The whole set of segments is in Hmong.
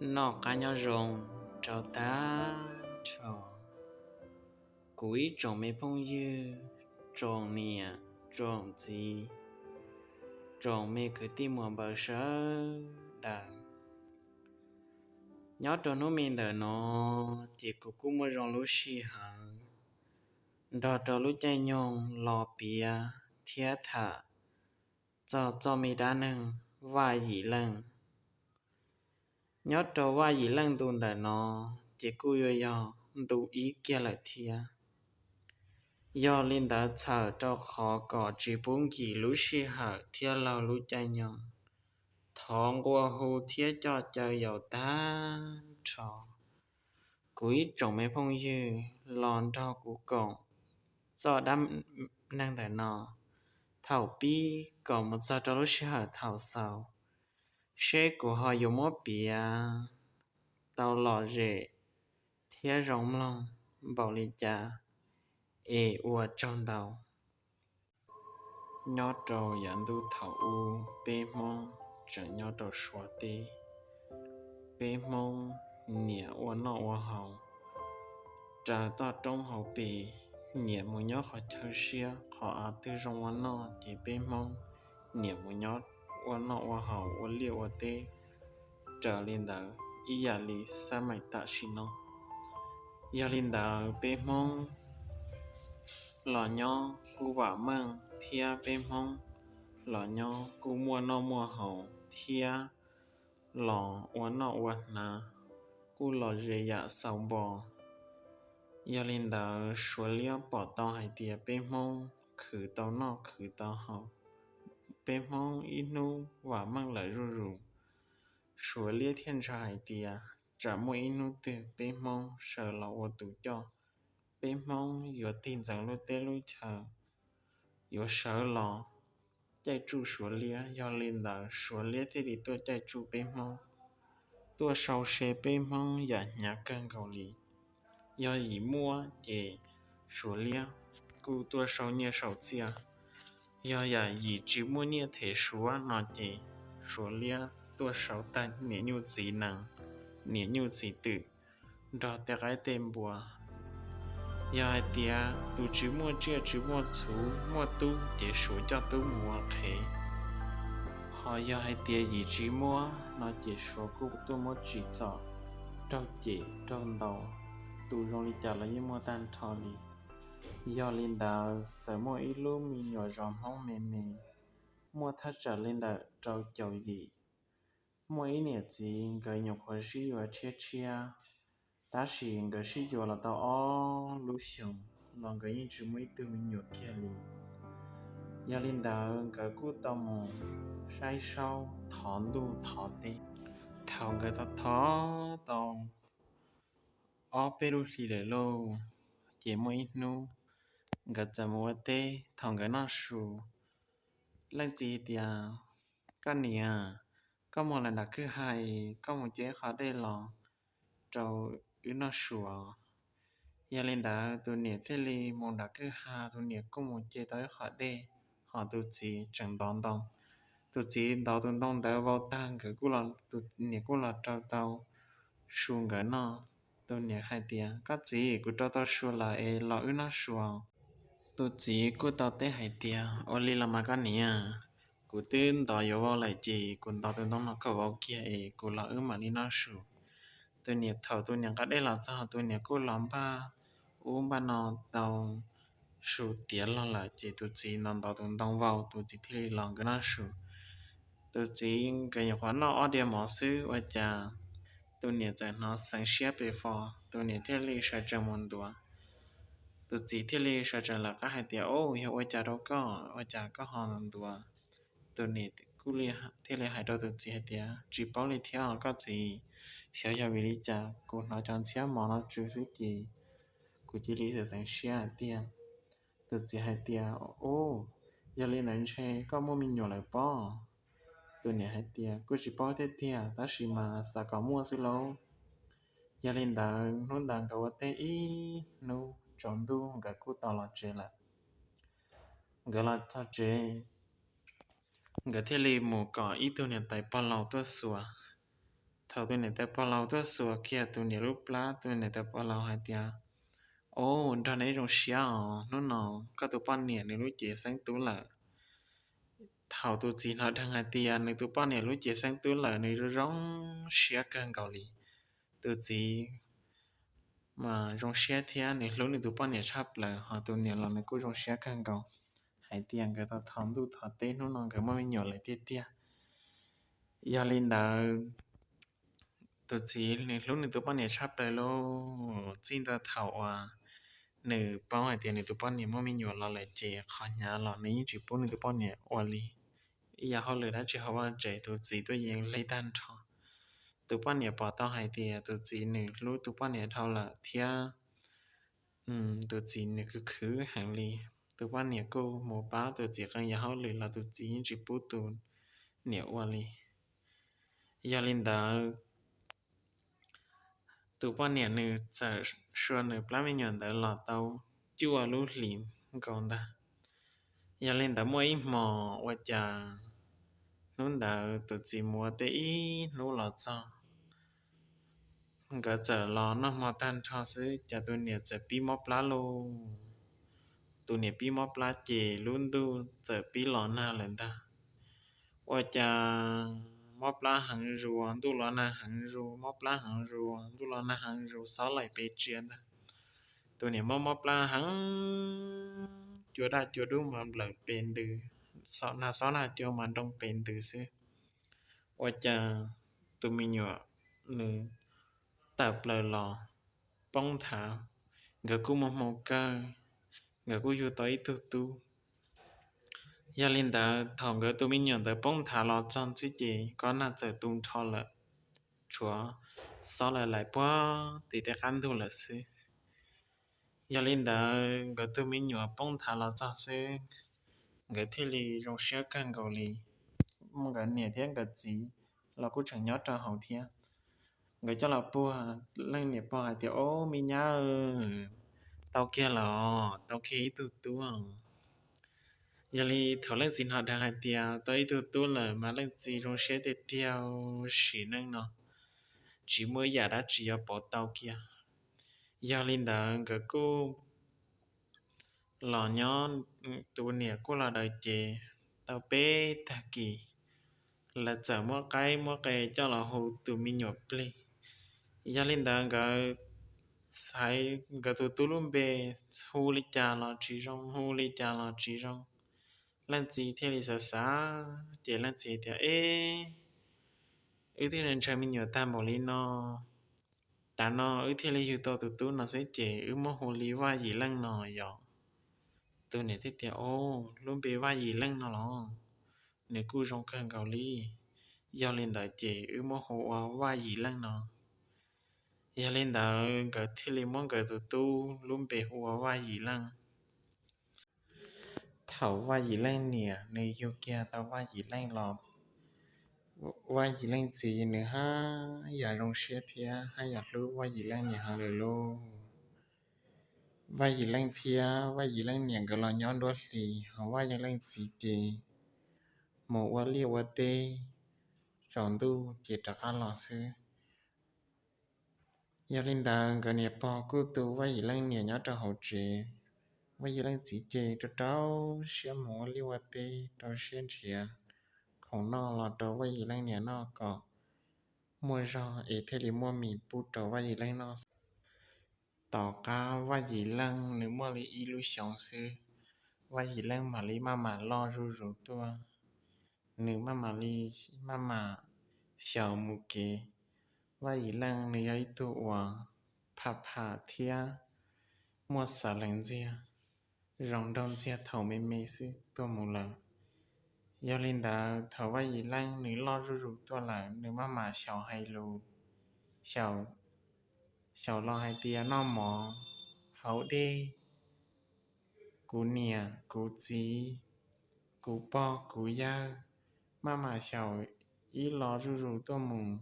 Noj qab nyob zoo rau tag nrho kuv ib tsoom me phooj ywg, tsoom niam tsoom txiv, tsoom me kwv tij muam npawg sawv daws. Nyob rau hnub me ntawm no ces kuv kuj muaj zoo lub sij hawm nrog rau lub caij nyoog los piav thiab tham txog txoj me dab neeg Vaj Yim Leej. Nyob rau Vaj Yim Leej ntu ntawm no ces kuj yuav yog ntu ib kiag lawm thiab. Yog li ntawd txhawm rau qhov kom tsis pub nkim lub sij hawm thiab laug lub caij nyoog, thov nqua hu thiab coj caw yaus tag nrho kuv ib tsoom me phooj ywg los nrog kuv koom txoj dab neeg ntawm no thaum pib kom mus txog rau lub sij hawm thaum xaus, seb kuv ho yuav muab piav tau lom zem thiab zoo mloog npaum li cas es ua tsaug ntau. Nyob rau yav ntuj thaum ub peb Hmoob tseem nyob rau Suav teb. Peb Hmoob niam ua noj ua haus raws toj roob hauv pes, niam mus nyob qhov chaw siab qhov av twg zoo ua noj ces peb Hmoob niam mus nyob ua noj ua haus ua liaj ua teb raws li ntawd ib yam li xab maim tam sim no. Yog li ntawd peb Hmoob los nyob kuj vam meej thiab peb Hmoob los nyob kuj muaj noj muaj haus thiab los ua noj ua hnav kuj lom zem yam xaus npo. Yog li ntawd Suav liab pom tau hais tias peb Hmoob khwv tau noj khwv tau haus, peb Hmoob ib hnub vam meej lawm zuj zus, Suav liab thiaj ntshaw hais tias tsam muaj ib hnub twg peb Hmoob sawv los ua tus coj, peb Hmoob yuav tig ntxeev lub teb lub chaw, yuav sawv los caij tsuj Suav liab. Yog li ntawd Suav liab thiaj li tuaj caij tsuj peb Hmoob, tuaj sau se peb Hmoob yam hnyav kawg nkaus li. Yog yim muaj ces Suav liab kuj tuaj sau nyiaj sau txiaj. Yog yam yim tsis muaj nyiaj them Suav no ces Suav liab tuaj sau tag niam nyuj txiv nees, niam nyuj txiv twm nrog tej qaib tej npua. Yog hais tias tus tsis muaj tsiaj tsis muaj txhuv muaj tub ces Suav coj tub mus ua qhev. Ho yog hais tias yim tsis muaj no ces Suav kuj tuaj muab tsim txom raug cem raug ntaus, tus zoo li cas los yeej muaj tag nrho li. Yog li ntawd txawm muaj ib lub me nyuam zos Hmoob me me, muaj thaj tsam li ntawm rau caum yim. Muaj ib niam txiv nkawd nyuam qhuav sib yuav tshiab tshiab, tab sis nkawd sib yuav los tau ob lub xyoos los nkawd yeej tsis muaj ib tug me nyuam kiag li. Yog li ntawd nkawd kuj tau mus saib saub thov ntuj thov teb. Thaum nkawd thov thov tau ob peb lub hlis lawm lauj, ces muaj ib hnub nkawd txawm mus ua teb. Thaum nkawd noj su, leej txiv tias, Koj niam, koj mus lawm nram kwj ha, koj mus ce ib qho dej los rau wb noj su. Yog li ntawd tus niam thiaj li mus nram kwj ha, tus niam kuj mus ce tau ib qho dej, ho tus txiv tseem ntov ntoo. Tus txiv ntov tus ntoo ntawd vau tag, nkawd, tus niam kuj los rau tau su nkawd noj. Tus niam hais tias, Koj txiv, kuv rau tau su lawm es los wb noj su. Tus txiv kuj tau teb hais tias, Ua li los mas koj niam, kuv twb ntov yuav vau lawm ces kuv ntov tus ntoo no kom vau kiag es kuv los wb mam li noj su. Tus niam, thaum tus niam nqa dej los txog, tus niam kuj los npaj ub npaj no tau su tiav los lawm ces tus txiv ntov ntov tus ntoo vau, tus txiv thiaj li los nkawd noj su. Tus txiv nkawd nyuam qhuav noj ob diav mov xwb ua cas tus niam txawm hnov xeev siab pes fo, tus niam thiaj li sawv tsees mus ntuav. Tus txiv thiaj li sawv tsees lawv qab hais tias, Au, yog ua cas rau koj, ua cas koj ho ntuav? Tus niam thiaj li hais rau tus txiv hais tias, Tsis paub li thiab os koj txiv, xyov yog vim li cas kuv hnov cov ntxhiab mov no tsw xwb ces kuv cia li xeev siab hais tias. Tus txiv hais tias, Au, yog li ntawd ntshe koj muaj me nyuam lawm pob? Tus niam hais tias, Kuj tsis paub tiag tiag, tab sis mas xav kom muaj xwb lauj. Yog li ntawd hnub ntawd nkawd ua teb ib hnub tsaus ntuj nkawd kuj tau los tsev lawm. Nkawd los txog tsev, nkawd thiaj li mus kom ib tug niam tais pog laus tuaj xuas. Thaum tus niam tais pog laus tuaj xuas kiag tus niam lub plab, tus niam tais pog laus hais tias, Au, nrog neb zoo siab os, hnub no koj tus poj niam nws lub cev xeeb tub lawm. Thaum tus txiv hnov dheev hais tias nws tus poj niam lub cev xeeb tub lawm, nws zoo zoo siab kawg nkaus li. Tus txiv mas zoo siab thiab nws hlub nws tus poj niam tshaj plaws, ho tus niam los nws kuj zoo siab kawg nkaus hais tias nkawd tau thov ntuj thov teb hnub no nkawd muaj me nyuam lawm tiag tiag. Yog li ntawd, tus txiv nws hlub nws tus poj niam tshaj plaws lauj. Txij ntawm thaum uas nws paub hais tias nws tus poj niam muaj me nyuam los lawm ces qhov hnyav los nws yeej tsis pub nws tus poj niam ua li. Ib yam hauj lwm dab tsi hauv vaj tsev tus txiv tuaj yees li tag nrho. Tus poj niam pom tau hais tias tus txiv nws hlub tus poj niam dhau lawm thiab tus txiv nws khwv khwv heev li. Tus poj niam kuj mus pab tus txiv qee yam hauj lwm los tus txiv yeej tsis pub tus niam ua li. Yog li ntawd, tus poj niam nws txawm sua nws plab me nyuam ntawd los tau cuaj lub hlis nkaus ntag. Yog li ntawd muaj ib hmos ua cas hnub ntawd tus txiv mus ua teb ib hnub los txog, nkawd txawm los noj hmo tag nrho xwb ces tus niam txawm pib mob plab lauj. Tus niam pib mob plab ces lub ntuj txawm pib los nag lawm ntag. Ua cas mob plab heev zus, ntuj los nag heev zus, mob plab heev zus, ntuj los nag heev zus, xob laim pes tsawg ntag. Tus niam mob mob plab heev, cua daj cua dub mas nplawm pes ntws, nag xob nag cua mas nroo pes ntws xwb. Ua cas tus me nyuam nws tawm plaws los poob nthav, nkawd kuj muaj hmoo kawg, nkawd kuj yug tau ib tug tub. Yog li ntawd thaum nkawd tus me nyuam ntawd poob nthav los txog xwb ces kob nag txawm tu nrho lawm, tshuav xob laim laim puag tim tej qab ntug lawm xwb. Yog li ntawd nkawd tus me nyuam poob nthav los txog xwb, nkawd thiaj li zoo siab kawg nkaus li. Nkawd niam thiab nkawd txiv los kuj tseem nyob rau hauv thiab. Nkawd coj los puag, leej niam pog hais tias, Au, me nyab, tau kiag los, tau kiag ib tug tub. Yog li thaum leej txiv hnov dheev hais tias tau ib tug tub lawm mas leej txiv zoo siab tiag tiag, sim neej no tsis muaj ib yam dab tsi yuav pauv tau kiag. Yog li ntawd nkawd kuj los nyob, tus niam kuj los daws cev tau peb tag kis, lawv txawm muab qaib muab qe coj los hu tus me nyuam plig. Yog li ntawd nkawd xaiv nkawd tus tub lub npe hu li cas los tsis zoo, hu li cas los tsis zoo. Leej txiv thiaj li xav xav ces leej txiv tias, Eb, wb twb ntshaw me nyuam tag npaum li no, tav no wb thiaj li yug tau tus tub no xwb ces wb muab hu li Vaj Yim Leej no yom. Tus niam thiaj tias, Au, lub npe Vaj Yim Leej no los nws kuj zoo kawg nkaus li. Yog li ntawd ces wb muab hu ua Vaj Yim Leej no. Yog li ntawd nkawd thiaj li muab nkawd tus tub lub npe hu ua Vaj Yim Leej. Thaum Vaj Yim Leej niam nws yug kiag tau Vaj Yim Leej los, Vaj Yim Leej txiv nws haj yam zoo siab thiab haj yam hlub Vaj Yim Leej niam heev lawm lauj. Vaj Yim Leej thiab Vaj Yim Leej niam nkawd los nyob nruab hlis, ho Vaj Yim Leej txiv ces mus ua liaj ua teb, tsaus ntuj ces rov qab los xwb. Yog li ntawd nkawd niam pog kuj tu Vaj Yim Leej niam nyob rau hauv tsev. Vaj Yim Leej txiv ces rau rau siab mus ua liaj ua teb, rau siab nrhiav khoom noj los rau Vaj Yim Leej niam noj kom muaj zog es thiaj li muaj mis pub rau Vaj Yim Leej noj. Tom qab Vaj Yim Leej nws muaj li ib lub xyoos xwb, Vaj Yim Leej mam li maj mam loj zuj zus tuaj. Nws maj mam li, maj mam xyaum mus kev. Vaj Yim Leej nws yog ib tug uas pham pham thiab muaj xav lees ntxiag, zoo nraug ntxiag thaum me me xwb tuaj mus lawm. Yog li ntawd thaum Vaj Yim Leej nws loj zuj zus tuaj lawm, nws maj mam xyaum hais lus, xyaum, xyaum los hais tias noj mov, haus dej, kuv niam kuv txiv, kuv pog kuv yawg, maj mam xyaum ib los zuj zus tuaj mus.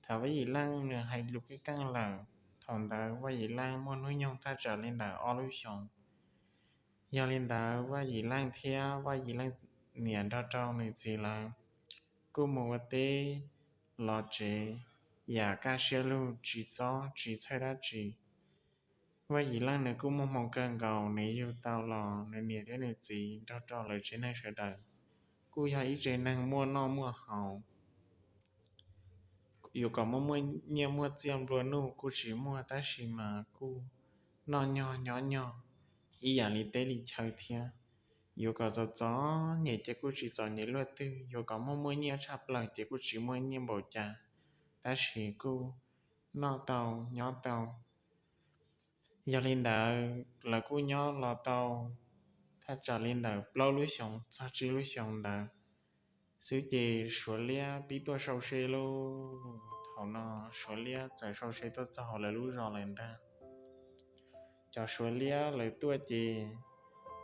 Thaum Vaj Yim Leej nws hais lus keej keej lawm, thaum ntawd Vaj Yim Leej muaj hnub nyoog thaj tsam li ntawm ob lub xyoos. Yog li ntawd Vaj Yim Leej thiab Vaj Yim Leej niam nrog rau nws txiv lawv kuj mus ua teb los tsev. yam kaj siab lug tsis txob tsis txhawj dab tsi. Vaj Yim Leej nws kuj muaj hmoo kawg nkaus, nws yug tau los nws niam thiab nws txiv nrog rau lawv tsev neeg sawv daws kuj yog ib tsev neeg muaj noj muaj haus. Yuav kom muaj muaj nyiaj muaj txiaj nplua nuj kuj tsis muaj, tab sis mas kuj noj nyog nyob nyog ib yam li teb li chaw thiab. Yuav kom txom txom nyem ces kuj tsis txom nyem luaj twg, yuav kom muaj muaj nyiaj tshaj plaws ces kuj tsis muaj nyiaj npaum cas, tab sis kuj noj tau nyob tau. Yog li ntawd lawv kuj nyob los tau thaj tsam li ntawm plaub lub xyoos txog tsib lub xyoos ntawd xwb ces Suav Liab pib tuaj sau se lauj. Thaum no Suav Liab txawm sau se tuaj txog hauv lawv lub zos lawm ntag. Cov Suav Liab lawv tuaj ces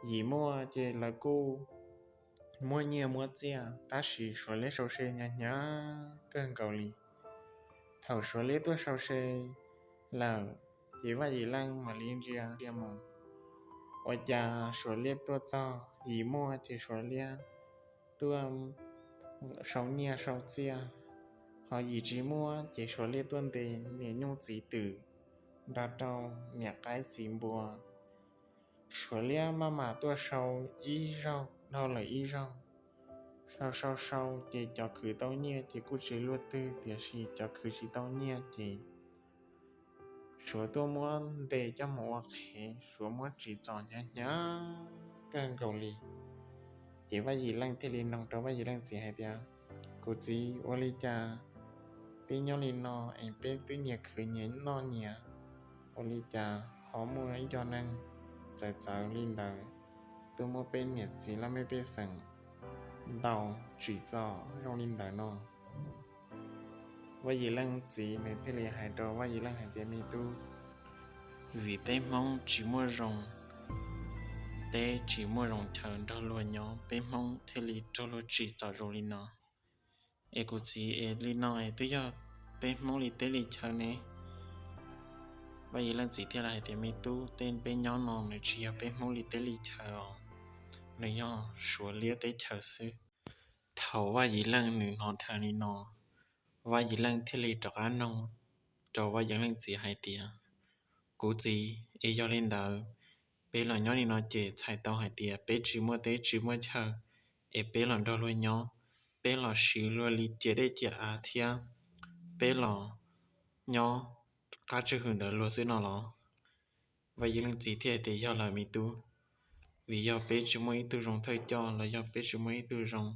yim muaj ces lawv kuj muab nyiaj muab txiaj, tab sis Suav Liab sau se hnyav hnyav kawg nkaus li. Thaum Suav Liab tuaj sau se lawm ces Vaj Yim Leej mam li ntsia ntsia mus, ua cas Suav Liab tuaj txog yim muaj ces Suav Liab tuaj sau nyiaj sau txiaj, ho yim tsis muaj ces Suav Liab tuaj ntes niam nyuj txiv twm nrog rau niam qaib txiv npua. Suav Liab maj mam tuaj sau ib zaug dhau lawm ib zaug, sau sau sau ces cov khwv tau nyiaj ces kuj tsis luaj twg, tiam sis cov khwv tsis tau nyiaj ces Suav tuaj muab ntes coj mus ua qhev, Suav muab tsim txom hnyav hnyav kawg nkaus li. Ces Vaj Yim Leej thiaj li nug rau Vaj Yim Leej txiv hais tias, kuv txiv, ua li cas peb nyob li no es peb twb nyias khwv nyias noj nyias, ua li cas ho muaj ib co neeg txawv txawv li ntawd tuaj muab peb niam txiv laj mej pej xeem ntaus tsim txom zoo li ntawd no? Vaj Yim Leej txiv nws thiaj li hais rau Vaj Yim Leej hais tias, me tub, vim peb Hmoob tsis muaj zoo teb tsis muaj zoo chaw nrog luag nyob, peb Hmoob thiaj li raug luag tsim txom zoo li no. Es kuv txiv, es li no es twb yog peb Hmoob li teb li chaw ne? Vaj Yim Leej txiv thiaj li hais tias, me tub, tej peb nyob no nws tsis yog peb Hmoob li teb li chaw os, nws yog Suav Liab teb chaws xwb. Thaum Vaj Yim Leej nws hnov dhau li no, Vaj Yim Leej thiaj li rov qab nug rau Vaj Yim Leej txiv hais tias, kuv txiv, es yog li ntawd peb los nyob li no ces txhais tau hais tias peb tsis muaj teb tsis muaj chaw, es peb los nrog luag nyob, peb los siv luag li ciam dej ciam av thiab peb los nyob qab tswj hwm ntawd luag xwb no los? Vaj Yim Leej txiv thiaj tias, yog lawm me tub, vim yog peb tsis muaj ib tug zoo thawj coj los yog peb tsis muaj ib tug zoo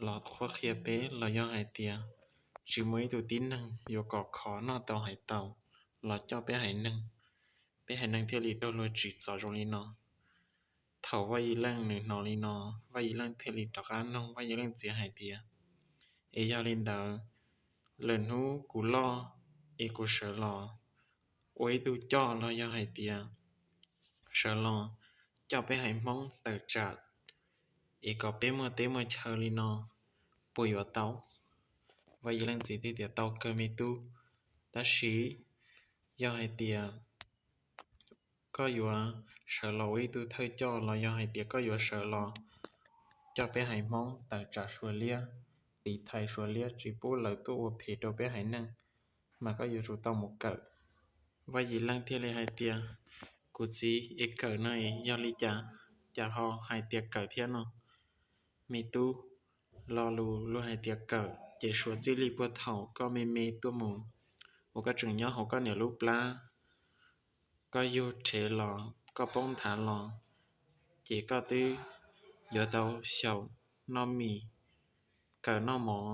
los qhuab qhia peb los yog hais tias tsis muaj ib tug tib neeg yuav kom khov noj tau hais tau los coj peb haiv neeg, peb haiv neeg thiaj li raug luag tsim txom zoo li no. Thaum Vaj Yim Leej nws hnov li no, Vaj Yim Leej thiaj li rov qab nug Vaj Yim Leej txiv hais tias, es yog li ntawd lwm hnub kuv loj es kuv sawv los ua ib tug coj los yog hais tias sawv los coj peb haiv Hmoob tawm tsam es kom peb muaj teb muaj chaw li no puas yuav tau? Vaj Yim Leej txiv thiaj tias, tau kawg me tub, tab sis yog hais tias koj yuav sawv los ua ib tug thawj coj los yog hais tias koj yuav sawv los coj peb haiv Hmoob tawm tsam Suav Liab, tiv thaiv Suav Liab tsis pub lawv tuaj ua phem rau peb haiv neeg, mas koj yuav tsum tau mus kawm. Vaj Yim Leej thiaj li hais tias, kuv txiv, es kawm no yog li cas, cas ho hais tias kawm thiab no? Me tub, lo lus luag hais tias kawm ces suav txij li puag thaum koj me me tuaj mus uas koj tseem nyob hauv koj niam lub plab, koj yug rhev los koj poob nthav los, ces koj twb yuav tau xyaum noj mis, kawm noj mov,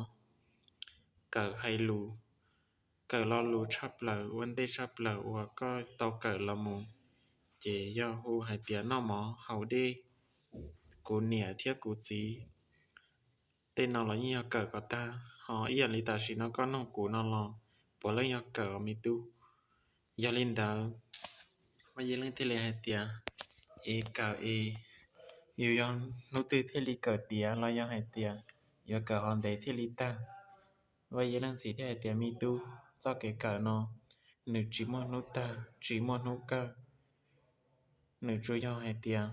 kawm hais lus, kawm lo lus tshaj plaws ua ntej tshaj plaws uas koj tau kawm los mus, ces yog hu hais tias noj mov haus dej. Kuv niam thiab kuv txiv tej no los yeej yog kawm kom tag, ho ib yam li tam sim no koj nug kuv no los puav leej yog kawm os me tub. Yog li ntawd, Vaj Yim Leej thiaj li hais tias, es kawm es yus yog hnub twg thiaj li kawm tiav los yog hais tias yuav kawm ho ntev thiaj li tag? Vaj Yim Leej txiv thiaj hais tias, me tub, txoj kev kawm no nws tsis muaj hnub tag tsis muaj hnub kawg, nws tsuas yog hais tias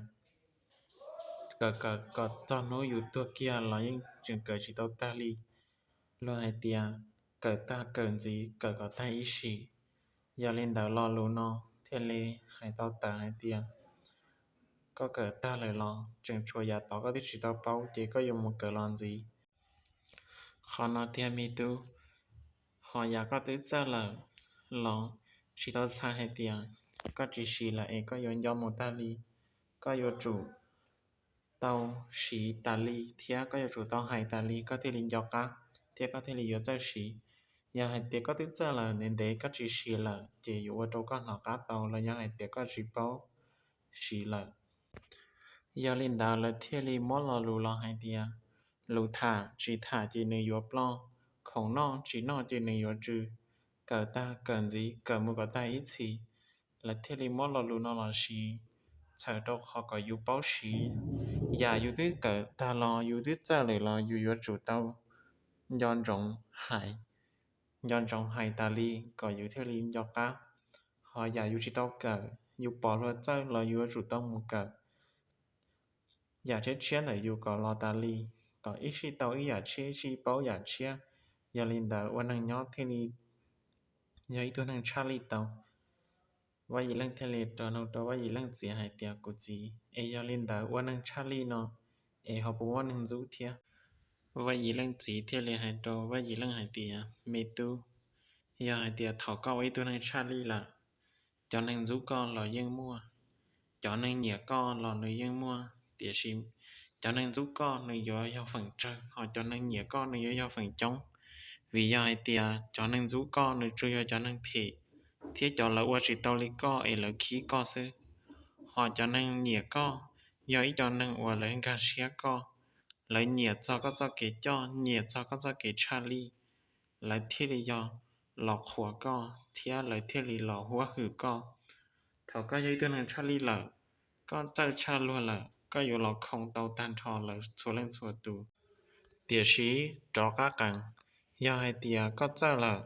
kawm kawm kom txog hnub yus tuag kiag los yeej tseem kawm tsis tau tag li. Luag hais tias kawm tag kawm ntxiv kawm kom tag ib sim. Yog li ntawd lo lus no thiaj li hais tau tawm hais tias koj kawm tag lawm los tseem tshuav yam tod koj twb tsis tau paub ces koj yuav mus kawm los ntxiv. Qhov no tiag me tub, ho yam koj twb txawj lawm los tsis tau txhais hais tias koj tsis siv lawm es koj yuav nco mus tag li. Koj yuav tsum tau siv tas li thiab koj yuav tsum tau hais tas li koj thiaj li nco qab thiab koj thiaj li yuav txawj siv. Yog hais tias koj twb txawj lawm ntev ntev koj tsis siv lawm ces yuav ua rau koj hnov qab tau los yog hais tias koj tsis paub siv lawm. Yog li ntawd lawv thiaj li muab lo lus los hais tias lus tham tsis tham ces nws yuav ploj, khoom noj tsis noj ces nws yuav tsw, kawm tag kawm ntxiv kawm mus kom tag ib txhis. Lawv thiaj li muab lo lus no los siv txhawm rau qhov kom yus paub siv. Yam yus twb kawm tag los yus twb txawj lawm los yus yuav tsum tau nco ntsoov hais, nco ntsoov hais tas li kom yus thiaj li nco qab. Ho yam yus tsis tau kawm, yus pom luag txawj los yus yuav tsum tau mus kawm. Yam tshiab tshiab ntawm yus kom los tas li, kom ib sij tau ib yam tshiab, ib sij paub yam tshiab. Yog li ntawd ua neeg nyob thiaj li yog ib tug neeg tshaj lij tau. Vaj Yim Leej thiaj li rov nug rau Vaj Yim Leej txiv hais tias, kuv txiv, es yog li ntawd ua neeg tshaj lij no es ho puas muaj neeg ntxub thiab? Vaj Yim Leej txiv thiaj li hais rau Vaj Yim Leej hais tias, me tub, yog hais tias thaum koj ua ib tug neeg tshaj lij lawm, cov neeg ntxub koj los yeej muaj, cov neeg nyiam koj los nws yeej muaj, tiam sis cov neeg ntxub koj nws yuav yog feem tsawg, ho cov neeg nyiam koj nws yuav yog feem coob. Vim yog hais tias cov neeg ntxub koj nws tsuas yog cov neeg phem thiab cov lawv ua tsis tau li koj es lawv khib koj xwb. Ho cov neeg nyiam koj yog ib co neeg uas lawv nkag siab koj, lawv nyiam txog koj txoj kev coj, nyiam txog koj txoj kev tshaj lij, lawv thiaj li yog los qhuas koj thiab lawv thiaj li los huab hwm koj. Thaum koj yog ib tug neeg tshaj lij lawm, koj txawj tshaj luag lawm, koj yuav los khoo tau tag nrho lawv txhua leej txhua tus. Tiam sis rov qab qees, yog hais tias koj txawj lawm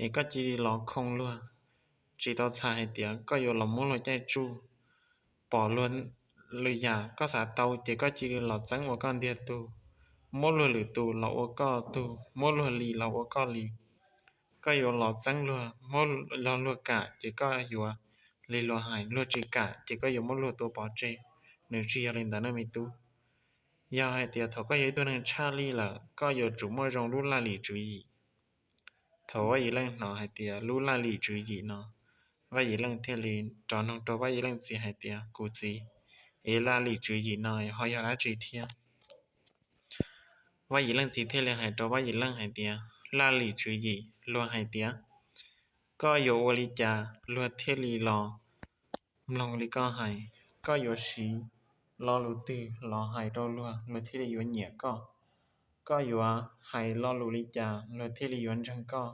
es koj cia li los khoo luag, tsis tau txhais hais tias koj yuav los muab luag caij tsuj. Pom luag lwm yam koj xav tau ces koj cia li los txeeb ua koj ntiag tug, muab luag lwm tus los ua koj tug, muab luag li los ua koj li. Koj yuav los txeeb luag, muab luag kam ces koj yuav li luag hais, luag tsis kam ces koj yuav muab luag tua pov tseg. Nws tsis yog li ntawd na me tub. Yog hais tias thaum koj yog ib tug neeg tshaj lij lawm, koj yuav tsum muaj zoo lub laj lim tswv yim. Thaum Vaj Yim Leej hnov hais tias lub laj lim tswv yim no, Vaj Yim Leej thiaj li rov nug rau Vaj Yim Leej txiv hais tias, kuv txiv, es laj lim tswv yim no ho yog dab tsi thiab? Vaj Yim Leej txiv thiaj li hais rau Vaj Yim Leej hais tias, laj lim tswv yim luag hais tias koj yuav ua li cas luag thiaj li los mloog li koj hais. Koj yuav siv lo lus twg los hais rau luag, luag thiaj li yuav nyiam koj. Koj yuav hais lo lus li cas luag thiaj li yuav ntseeg koj.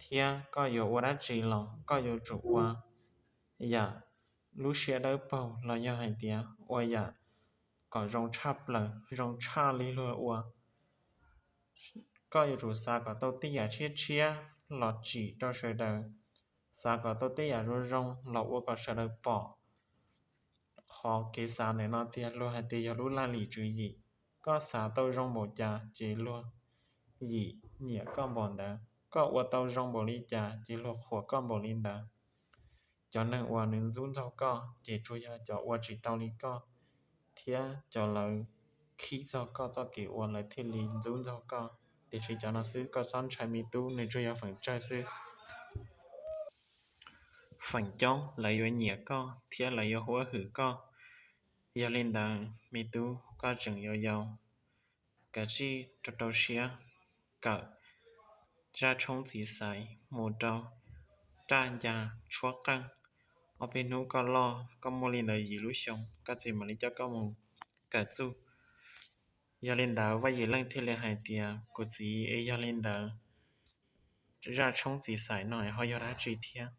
Thiab koj yuav ua dab tsi los koj yuav tsum ua yam lub siab dawb paug los yog hais tias ua yam kom zoo tshaj plaws, zoo tshaj li luag ua. Koj yuav tsum xav kom tau tej yam tshiab tshiab los tsim rau sawv daws, xav kom tau tej yam zoo zoo los ua kom sawv daws pom. Qhov kev xav ntawm no tiag luag hais tias yog lub laj lim tswv yim. Koj xav tau zoo npaum cas ces luag yim nyiam koj npaum ntawd, koj ua tau zoo npaum li cas ces luag qhuas koj npaum li ntawd. Cov neeg uas nws ntxub ntxaug koj ces tsuas yog cov ua tsis tau li koj, thiab cov lawv khib txog koj txoj kev ua lawv thiaj li ntxub ntxaug koj. Tiam sis cov no xwb koj txhob ntshai me tub, nws tsuas yog feem tsawg xwb. Feem coob lawv yuav nyiam koj thiab lawv yuav huab hwm koj. Yog li ntawd me tub, koj tseem yau yau, kav tsij rau rau siab kawm zaj tshoob txiv xaiv mus rau raj ncas tshuab qeej. Ob peb hnub koj loj, koj muaj li ntawd yim lub xyoo, koj txiv mam li coj koj mus kawm txuj. Yog li ntawd Vaj Yim Leej thiaj li hais tias, kuv txiv, es yog li ntawd zaj tshoob txiv xaiv no ho yog dab tsi thiab?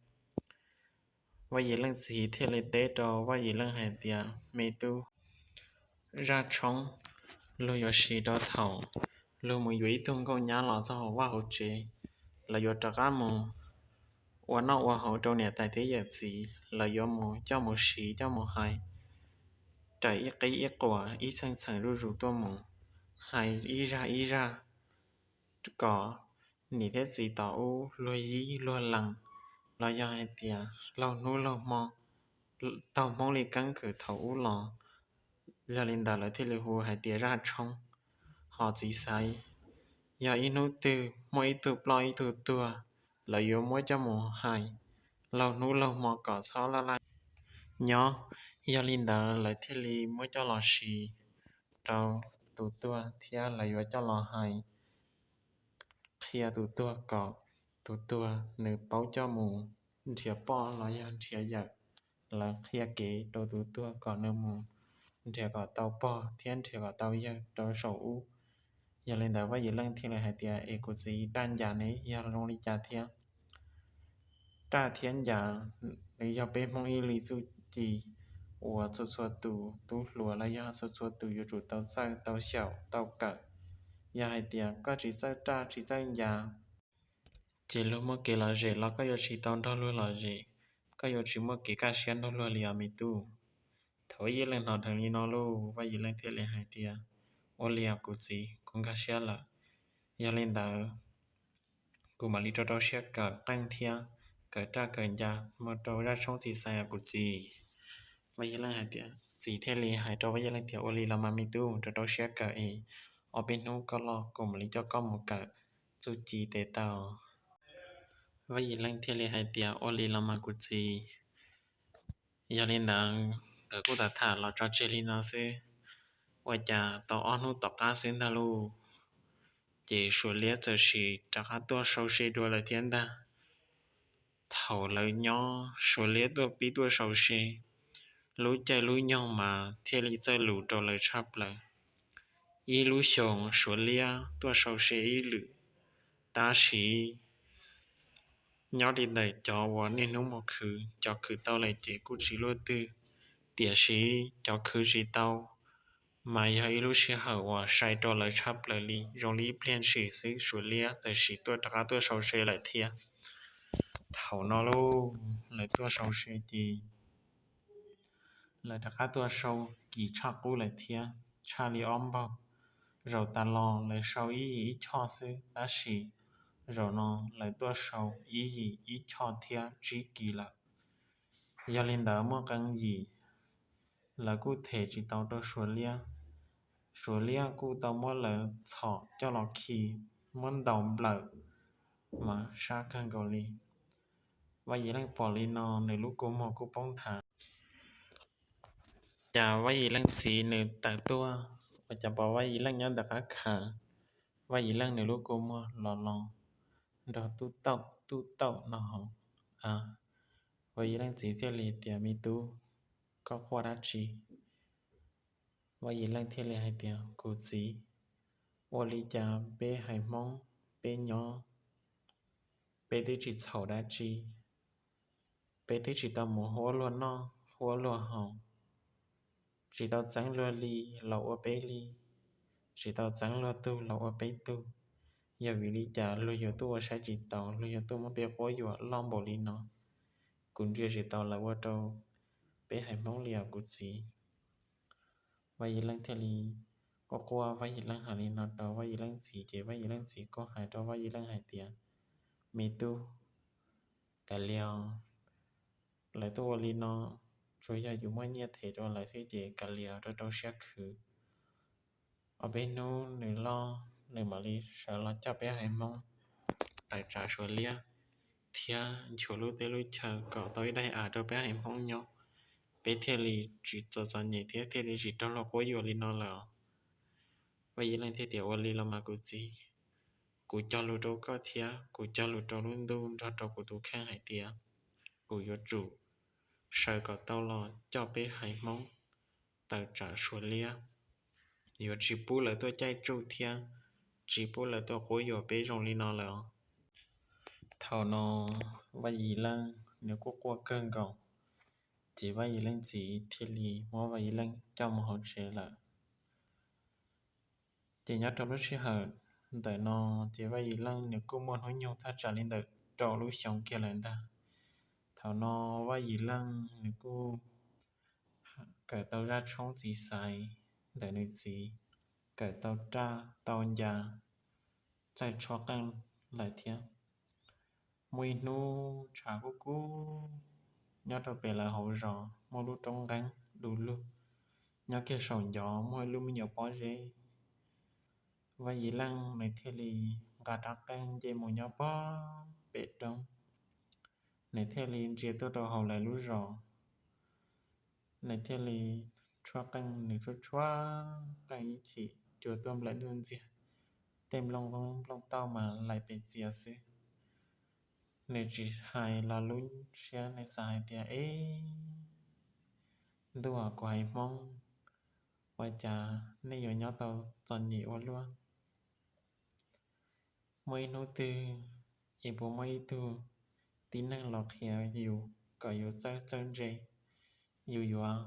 Vaj Yim Leej txiv thiaj li teb rau Vaj Yim Leej hais tias, me tub, zaj tshoob luag yuav siv rau thaum luag mus yuav ib tug nkauj nyab los txog hauv vaj hauv tsev, lawv yuav rov qab mus ua noj ua haus rau niam tais thiab yawm txiv, lawv yuav mus coj mus siv coj mus hais raws ib qib ib quas ib txheej txheem zuj zus tuaj mus, hais ib zaj ib zaj kom niam thiab txiv tom ub luag yib luag lees, los yog hais tias laug hnub laug hmo taug Hmoob li keeb kwm thaum ub los. Yog li ntawd lawv thiaj li hu hais tias zaj tshoob. Hos txiv xaiv, yog ib hnub twg muaj ib tug ploj ib tug tuag, lawv yuav muab coj mus hais laug hnub laug hmo kom txhob laj laj nyob. Yog li ntawd lawv thiaj li muab coj los siv rau tus tuag thiab lawv yuav coj los hais qhia tus tuag kom tus tuag nws paub coj mus nrhiav poj los yog nrhiav yawm. Lawv qhia kev rau tus tuag kom nws mus nrhiav kom tau pog thiab nrhiav kom tau yawg rau saum ub. Yog li ntawd Vaj Yim Leej thiaj li hais tias, es kuv txiv, raj ncas ne yog zoo li cas thiab? Raj thiab ncas nws yog peb Hmoob ib li txuj ci uas txhua txhua tus tub hluas los yog txhua txhua tus yuav tsum tau txawj tau xyaum tau kawm. Yog hais tias koj tsis txawj raj tsis txawj ncas, ces luag muaj kev lom zem los koj yuav tsis tau nrog luag lom zem, koj yuav tsis muaj kev kaj siab nrog luag li os me tub. Thaum Vaj Yim Leej hnov dheev li no lauj, Vaj Yim Leej thiaj li hais tias, ua li os kuv txiv, kuv nkag siab lawm. Yog li ntawd kuv mam li rau rau siab kawm qeej thiab kawm raj kawm ncas mus rau zaj tshoob txiv xaiv os kuv txiv. Vaj Yim Leej hais tias, txiv thiaj li hais rau Vaj Yim Leej tias, ua li los mas me tub, rau rau siab kawm es ob peb hnub koj loj kuv mam li coj koj mus kawm txuj ci tes taw. Vaj Yim Leej thiaj li hais tias, ua li los mas kuv txiv. Yog li ntawd nkawd kuj tham tham los tso tseg li no xwb, ua cas tau ob hnub tom qab xwb ntag lauj, ces Suav liab txawm sim rov qab tuaj sau se dua lawm thiab ntag. Thaum lawv nyob Suav liab tuaj pib tuaj sau se, lub caij lub nyoog mas thiaj li txawj lus rau lawv tshaj plaws. Ib lub xyoos Suav liab tuaj sau se ib lwm, tab sis nyob li ntawm cov uas niaj hnub mus khwv, cov khwv tau lawm ces kuj tsis luaj twg, tiam sis cov khwv tsis tau mas yog ib lub sij hawm uas sai rau lawv tshaj plaws li. Zoo li ib pliag ntshis xwb Suav liab txawm sim tuaj rov qab tuaj sau se lawm thiab. Thaum no lauj, lawv tuaj sau se ces lawv rov qab tuaj sau kim tshaj qub lawm thiab, tshaj li ob npaug. Zaum tas los lawv sau ib yim ib choj xwb, tab sis zaum no lawv tuaj sau ib yim ib choj thiab tsib kis lawm. Yog li ntawd muaj qee yim lawv kuj them tsis tau rau Suav liab. Suav liab kuj tau muab lawv txhom coj los khi, muab ntaus nplawm mas sab kawg nkaus li. Vaj Yim Leej pom li no nws lub kua muag kuj poob nthav. Cas Vaj Yim Leej txiv nws tawm tuaj, ua cas pom Vaj Yim Leej nyob ntawm qab khaws, Vaj Yim Leej nws lub kua muag los los nrog tub taum tub taum no hauv. Vaj Yim Leej txiv thiaj li tias, me tub, koj quaj dab tsi? Vaj Yim Leej thiaj li hais tias, kuv txiv, ua li cas peb haiv Hmoob peb nyob, peb twb tsis txhaum dab tsi, peb twb tsis tau mus huab luag noj huab luag haus, tsis tau txeeb luag li los ua peb li, tsis tau txeeb luag tug los ua peb tug. Yog vim li cas luag yuav tuaj ua saib tsis taus, luag yuav tuaj muab peb quab yuam loj npaum li no? Kuv ntsia tsis tau lawv ua rau peb haiv Hmoob li os kuv txiv. Vaj Yim Leej thiaj li quaj quaj, Vaj Yim Leej hais li no rau Vaj Yim Leej txiv ces Vaj Yim Leej txiv kuj hais rau Vaj Yim Leej hais tias, me tub, kav liam, lawv tuaj ua li no tsuas yog yus muaj nyiaj them rau lawv xwb ces kav liam, rau rau siab khwv. Ob peb hnub nws loj nws mam li sawv los coj peb haiv Hmoob tawm tsam Suav liab thiab nchuav lub teb lub chaw kom tau ib daim av rau peb haiv Hmoob nyob, peb thiaj li tsis txom txom nyem thiab thiaj li tsis raug luag quab yuam li no lawm. Vaj Yim Leej thiaj tias, ua li los mas kuv txiv, kuv cog lus rau koj thiab kuv cog lus rau lub ntuj nrog rau kuv tus kheej hais tias kuv yuav tsum sawv kom tau los coj peb haiv Hmoob tawm tsam Suav liab, yuav tsis pub lawv tuaj caij tsuj thiab tsis pub lawv tuaj quab yuam peb zoo li no lawm. Thaum no Vaj Yim Leej nws kuj quaj kawg nkaus, ces Vaj Yim Leej txiv thiaj li muab Vaj Yim Leej coj mus hauv tsev lawm. Ces nyob rau lub sij hawm ntawm no, ces Vaj Yim Leej nws kuj muaj hnub nyoog thaj tsam li ntawm rau lub xyoo kiag lawm ntag. Thaum no Vaj Yim Leej nws kuj kawm tau zaj tshoob txiv xaiv ntawm nws txiv, kawm tau raj tau ncas, txawj tshuab qeej lawm thiab. Muaj ib hnub tshav kub kub nyob rau pem lawv hauv zos, muaj lub roob nqeeb du lug, nyob kiag saum ncov muaj ib lub me nyuam pob zeb. Vaj Yim Leej nws thiaj li nqa rab qeej nce mus nyob pog pem roob, nws thiaj li ntsia tuaj rau hauv lawv lub zos. Nws thiaj li tshuab qeej, nws tshuab tshuab qeej ib chim cua tuaj nplaim ntuj ntxiag, tej nplooj qoob nplooj tauj mas laim pes txias xwb. Nws tsis hais los lub siab nws xav hais tias, Eb, ntuj, kuv haiv Hmoob, ua cas nej yuav nyob tau txom nyem ua luaj? Muaj ib hnub twg es puas muaj ib tug tib neeg los qhia yus kom yus txawj txawj ntse, yus yuav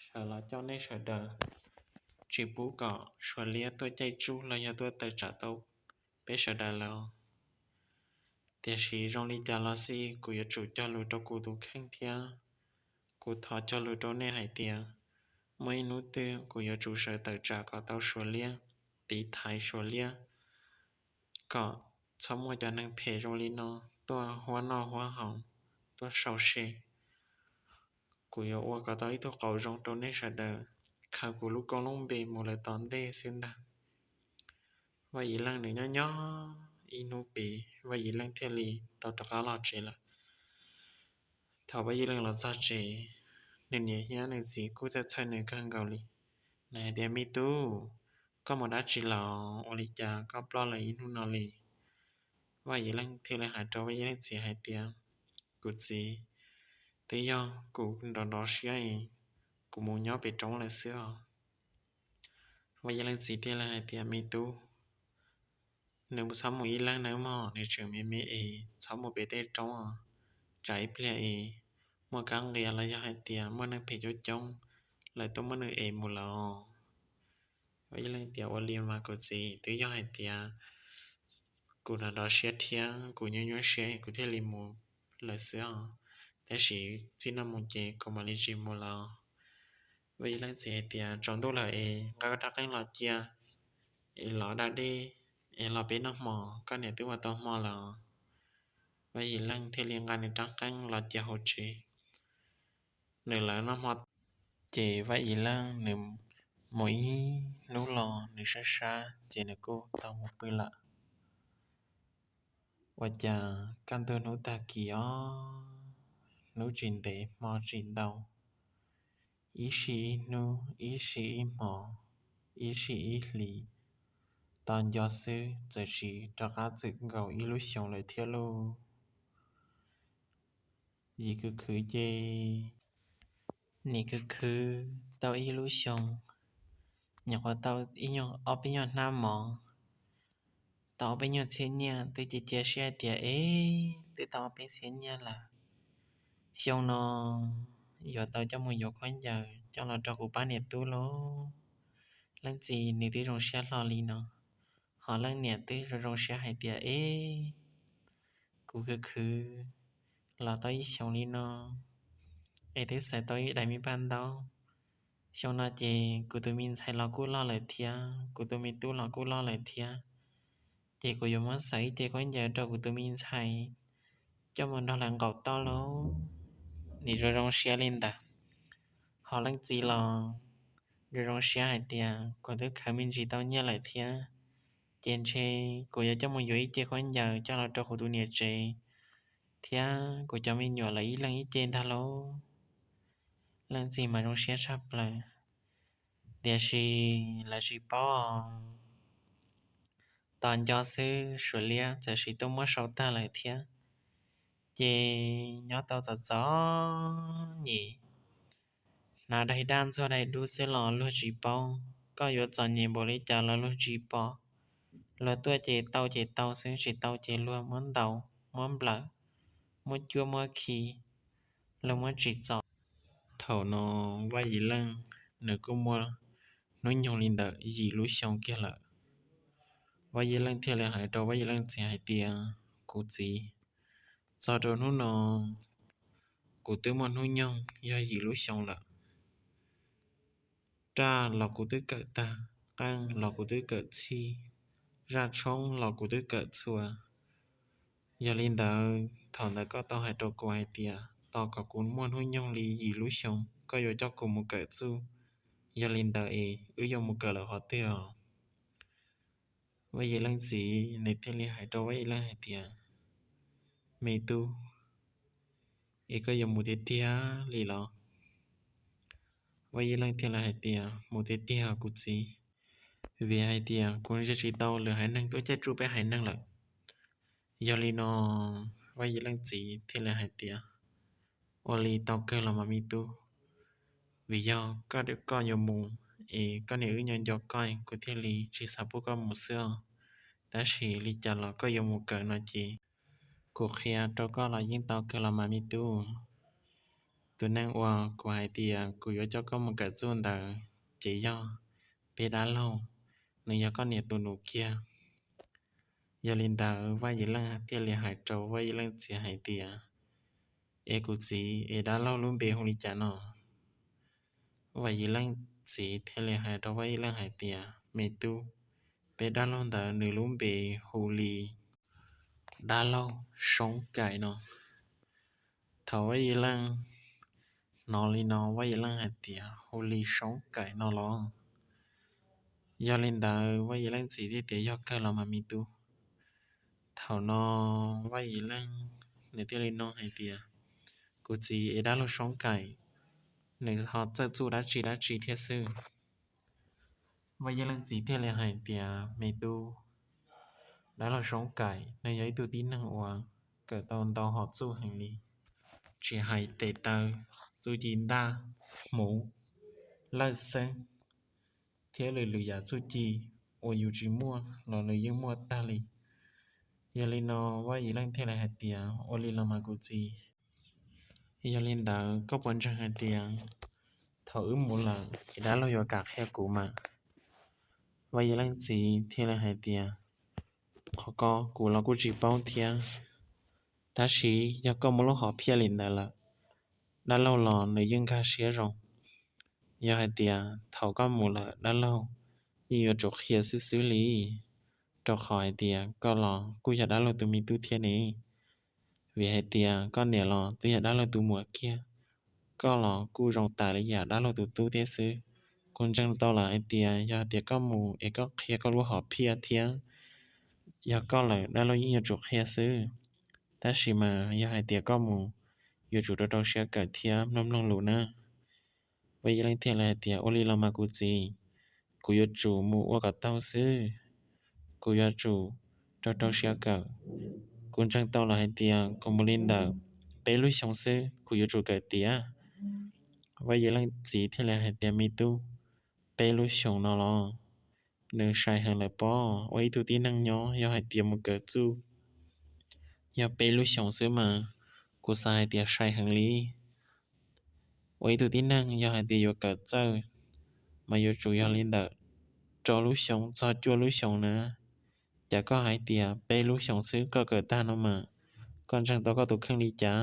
sawv los coj nej sawv daws, tsis pub kom Suav liab tuaj caij tsuj los yog tuaj tawm tsam tau peb sawv daws lawm. Tiam sis zoo li cas los xij kuv yuav tsum cog lus rau kuv tus kheej thiab kuv thov cog lus rau nej hais tias muaj ib hnub twg kuv yuav tsum sawv tawm tsam kom tau Suav liab, tiv thaiv Suav liab, kom txhob muaj cov neeg phem zoo li no tuaj huab noj huab haus, tuaj sau se. Kuv yuav ua kom tau ib tug qauv zoo rau nej sawv daws, khaws kuv lub koob lub npe mus lawm tom ntej xwb ntag. Vaj Yim Leej nws nyob nyob ib hnub pem, Vaj Yim Leej thiaj li tau rov qab los tsev lawm. Thaum Vaj Yim Leej los txog tsev, nws niam thiab nws txiv kuj txhawj txhawj nws kawg nkaus li. Nws hais tias, Me tub, koj mus dab tsi los ua li cas koj ploj lawm ib hnub no li? Vaj Yim Leej thiaj li hais rau Vaj Yim Leej txiv hais tias, Kuv txiv, twb yog kuv nrov nrov siab es kuv mus nyob pem roob lawm xwb os. Vaj Yim Leej txiv thiaj li hais tias, Me tub, nws txhob mus ib leeg nawb mog, nws tseem me me es txhob mus pem tej roob os, tsam ib pliag es muaj kab nqia los yog hais tias muaj neeg phem coob coob lawv tuaj muab nws ev mus lawm os. Vaj Yim Leej tias, Ua li mas kuv txiv, twb yog hais tias kuv nrov nrov siab thiab kuv nyuaj nyuaj siab kuv thiaj li mus lawm xwb os, tab sis txij no mus ces kuv mam li tsis mus lawm. Vaj Yim Leej txiv hais tias, Tsaus ntuj lawm es nqa koj rab qeej los cia es los da dej es los peb noj hmo, koj niam twb ua tau hmo lawm. Vaj Yim Leej thiaj li nqa nws rab qeej los cia hauv tsev. Nws lawv noj hmo, ces Vaj Yim Leej nws mus ib hnub los nws sab sab ces nws kuj tau mus pw lawm. Ua cas kaj ntug hnub tag kis os, hnub tsis ntev hmo tsis ntau, ib sij ib hnub, ib sij ib hmos, ib sij ib hlis, tos nco xwb txawm sis rov qab txwm nkaus ib lub xyoo lawm thiab lauj. Yim khwv khwv ces nim khwv khwv tau ib lub xyoo, nyuam qhuav tau ob peb nyuag hnab mov, tau ob peb nyuag txhiab nyiaj, twb cia cia siab hais tias, Ev, twb tau ob peb txhiab nyiaj lawm, xyoo no yuav tau coj mus yuav khaub ncaws coj los rau kuv pab niam tub lauj. Leej txiv nws twb zoo siab hlo li no, ho leej niam twb zoo zoo siab hais tias, Ev, kuv khwv khwv los tau ib xyoos li no es twb xaiv tau ib daim me paj ntaub. Xyoo no ces kuv tus me ntxhais los kuj loj lawm thiab, kuv tus me tub los kuj loj lawm thiab, ces kuv yuav muab xaws ib ce khaub ncaws rau kuv tus me ntxhais coj mus nrog lawv nqaum toj lauj. Nim zoo zoo siab li ntawd, ho leej txiv los zoo zoo siab hais tias, Kuv twb khaws me ntsis tau nyiaj lawm thiab, ces ntshe kuv yuav coj mus yuav ib ce khaub ncaws coj los rau kuv tus niam tsev thiab kuv cov me nyuam lawv ib leeg ib ce ntag lauj. Leej txiv mas zoo siab tshaj plaws, tiam sis lawv tsis paub, tos nco xwb Suav liab txawm sis tuaj muab sau tag lawm thiab. Ces nyob tau txom txom nyem, hnav daim daj ntxuag daim dub xwb los luag tsis paub, koj yuav txom nyem npaum li cas los luag tsis pom. Luag tuaj ces tau ces tau xwb, tsis tau ces luag muab ntaus, muab nplawm, muab cuab muab khi, luag muab tsim txom. Thaum no Vaj Yim Leej nws kuj muaj hnub nyoog li ntawm yim lub xyoo kiag lawm. Vaj Yim Leej thiaj li hais rau Vaj Yim Leej txiv hais tias, Kuv txiv, txog rau hnub no kuv twb muaj hnub nyoog yog yim lub xyoo lawm. Raj los kuv twb kawm tag, qeej los kuv twb kawm txhij, zaj tshoob los kuv twb kawm txhua, Yog li ntawd thaum ntawd koj tau hais rau kuv hais tias tos kom kuv muaj hnub nyoog li yim lub xyoo koj yuav coj kuv mus kawm txuj. Yog li ntawd es wb yuav mus kawm lawm qhov twg os? Vaj Yim Leej txiv nws thiaj li hais rau Vaj Yim Leej hais tias, me tub, es koj yuav mus tiag tiag li los? Vaj Yim Leej thiaj li hais tias, mus tiag tiag kuv txiv, vim hais tias kuv ntsia tsis tau lwm haiv neeg tuaj caij tsuj peb haiv neeg lawm. Yog li no Vaj Yim Leej txiv thiaj li hais tias, ua li tau kawg los mas me tub, vim yog koj yuav mus es koj niam wb nco nco koj, kuv thiaj li tsis xav pub koj mus xwb os. Tab sis li cas los koj yuav mus kawm no ces kuv qhia rau koj los yeej tau kawg los mas me tub. Tus neeg uas kuv hais tias kuv yuav coj koj mus kawm txuj ntawd ces yog peb dab laug, nws yog koj niam tus nus kiag. Yog li ntawd Vaj Yim Leej thiaj li hais rau Vaj Yim Leej txiv hais tias, es kuv txiv, es dab laug lub npe hu li cas no? Vaj Yim Leej txiv thiaj li hais rau Vaj Yim Leej hais tias, me tub, peb dab laug ntawd nws lub npe hu li dab laug Soob Kaim no. Thaum Vaj Yim Leej hnov li no Vaj Yim Leej hais tias, hu li Soob Kaim no los? Yog li ntawd Vaj Yim Leej txiv thiaj tias, yog kawg los mas me tub. Thaum no Vaj Yim Leej nws thiaj li nug hais tias, kuv txiv, es dab laug Soob Kaim nws ho txawj txuj dab tsi dab tsi thiab xwb? Vaj Yim Leej txiv thiaj li hais tias, me tub, dab laug Soob Kaim nws yog ib tug tib neeg uas kawm tau ntau hom txuj heev li, tsis hais tes taw, txuj ci ntaj, hmuv, lawj xeeb, thiab lwm lwm yam txuj ci uas yus tsis muaj los nws yeej muaj tag li. Yog li no Vaj Yim Leej thiaj li hais tias, ua li los mas kuv txiv, yog li ntawd koj puas ntseeg hais tias thaum wb mus lawm es dab laug yuav kam qhia kuv mas? Vaj Yim Leej txiv thiaj li hais tias, qhov ko kuv los kuj tsis paub thiab, tab sis yog koj muaj lub hom phiaj li ntawd lawm, dab laug los nws yeej nkag siab zoo. Yog hais tias thaum koj mus lawm dab laug yeej yuav tsum qhia xwb xwb li, rau qhov hais tias koj los kuj yog dab laug tus me tub thiab ne. Vim hais tias koj niam los twb yog dab laug tus muam kiag, koj los kuj zoo tas li yam dab laug tus tub thiab xwb. Kuv ntseeg tau lawm hais tias yog hais tias koj mus es koj qhia koj lub hom phiaj thiab, yog koj lawm dab laug yeej yuav tsum qhia xwb. Tab sis mas yog hais tias koj mus, yuav tsum rau rau siab kawm thiab mloog mloog lus na. Vaj Yim Leej thiaj li hais tias, ua li los mas kuv txiv, kuv yuav tsum mus ua kom tau xwb. Kuv yuav tsum rau rau siab kawm. Kuv ntseeg tau lawm hais tias kuv mus li ntawm peb lub xyoo xwb kuv yuav tsum kawm tiav. Vaj Yim Leej txiv thiaj li hais tias, me tub, peb lub xyoos no los? Nws sai heev lawm pob. Ua ib tug tib neeg nyob yog hais tias mus kawm txuj yog peb lub xyoos xwb mas kuv xav hais tias sai heev li. Ua ib tug tib neeg yog hais tias yuav kawm txawj mas yuav tsum yog li ntawm rau lub xyoos txog cuaj lub xyoos na. Cas koj hais tias peb lub xyoos xwb koj kawm tag no mas, koj ntseeg tau koj tus kheej li cas?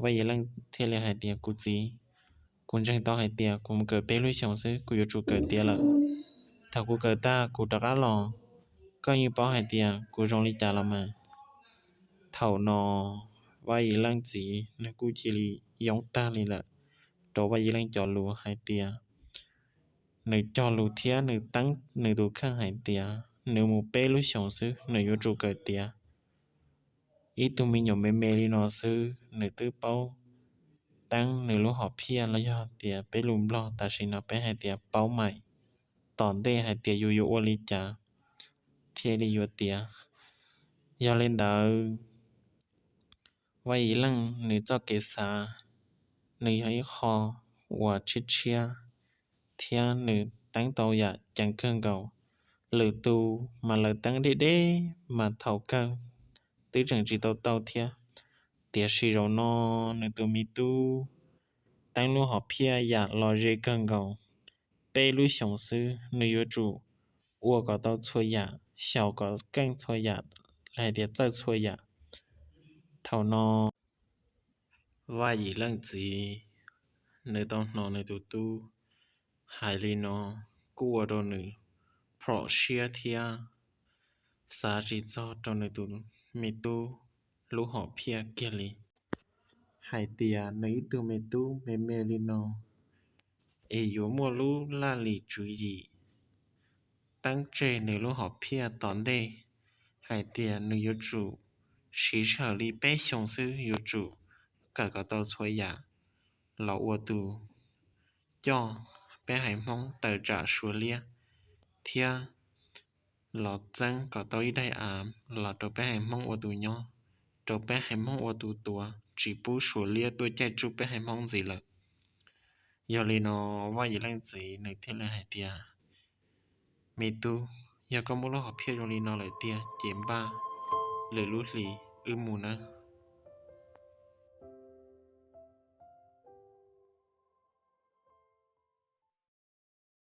Vaj Yim Leej thiaj li hais tias, kuv txiv, kuv ntseeg tau hais tias kuv mus kawm peb lub xyoos xwb kuv yuav tsum kawm tiav lawm. Thaum kuv kawm tag kuv rov qab los, koj yeej paub hais tias kuv zoo li cas los mas. Thaum no Vaj Yim Leej txiv nws kuj cia li yoob tag li lawm rau Vaj Yim Leej cov lus hais tias, nws cog lus thiab nws teeb nws tus kheej hais tias nws mus peb lub xyoos xwb nws yuav tsum kawm tiav. Ib tug me nyuam me me li no xwb nws twb paub teeb nws lub hom phiaj los yog tias peb lus Nplog tam sim no peb hais tias paub mais, tom ntej hais tias yus yuav ua li cas thiaj li yuav tiav. Yog li ntawd, Vaj Yim Leej nws txoj kev xav, nws yog ib qho uas tshiab tshiab thiab nws teeb tau yam ceev kawg nkaus. Lwm tus mas lawv teeb deb deb mas thaum kawg twb tseem tsis tau tau thiab, tiam sis zaum no nws tus me tub teeb lub hom phiaj yam los ze kawg nkaus. Peb lub xyoos xwb nws yuav tsum ua kom tau txhua yam, xyaum kom keej txhua yam, los hais tias txawj txhua yam. Thaum no Vaj Yim Leej txiv nws tau hnov nws tus tub hais li no kuj ua rau nws plom siab thiab xav tsis txog rau nws tus me tub lub hom phiaj kiag li hais tias nws ib tug me tub me me li no es yuav muaj lub laj lim tswv yim teeb tseg nws lub hom phiaj tom ntej, hais tias nws yuav tsum siv sij hawm li peb xyoos xwb yuav tsum kawm kom tau txhua yam los ua tus coj peb haiv Hmoob tawm tsam Suav liab, thiab los txeeb kom tau ib daim av los rau peb haiv Hmoob ua tus nyob, rau peb haiv Hmoob ua tus tuav, tsis pub Suav liab tuaj caij tsuj peb haiv Hmoob ntxiv lawm. Yog li no Vaj Yim Leej Txiv nws thiaj li hais tias, me tub, yog koj muaj lub hom phiaj zoo li no lawm tiag ces npaj lwm lub hlis wb mus nawb.